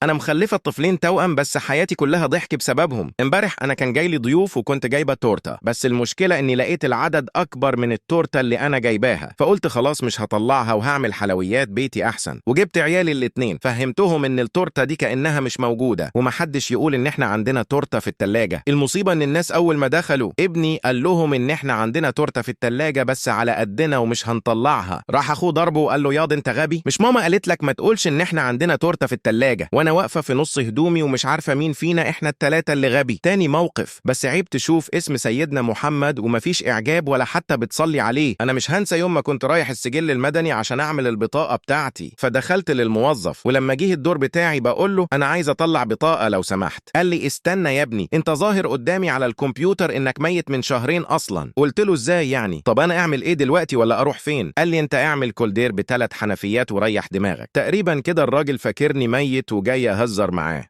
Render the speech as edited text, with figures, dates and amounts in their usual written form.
انا مخلفه طفلين توأم، بس حياتي كلها ضحك بسببهم. امبارح انا كان جاي لي ضيوف وكنت جايبه تورته، بس المشكلة اني لقيت العدد اكبر من التورتة اللي انا جايباها، فقلت خلاص مش هطلعها وهعمل حلويات بيتي احسن. وجبت عيالي الاتنين، فهمتهم ان التورتة دي كانها مش موجودة ومحدش يقول ان احنا عندنا تورته في التلاجة. المصيبة ان الناس اول ما دخلوا ابني قال لهم ان احنا عندنا تورته في التلاجة بس على قدنا ومش هنطلعها. راح اخوه ضربه وقال له ياض انت غبي، مش ماما قالت لك ما تقولش ان احنا عندنا تورته في التلاجة؟ وانا واقفة في نص هدومي ومش عارفه مين فينا احنا التلاتة اللي غبي. تاني موقف، بس عيب تشوف اسم سيدنا محمد ومفيش اعجاب ولا حتى بتصلي عليه. انا مش هنسى يوم ما كنت رايح السجل المدني عشان اعمل البطاقة بتاعتي، فدخلت للموظف ولما جه الدور بتاعي بقول له انا عايز اطلع بطاقة لو سمحت. قال لي استنى يا ابني، انت ظاهر قدامي على الكمبيوتر انك ميت من شهرين اصلا. قلت له ازاي يعني؟ طب انا اعمل ايه دلوقتي ولا اروح فين؟ قال لي انت اعمل كولدير ب3 حنفيات وريح دماغك. تقريبا كده الراجل فاكرني ميت وجاي اهزر معاه.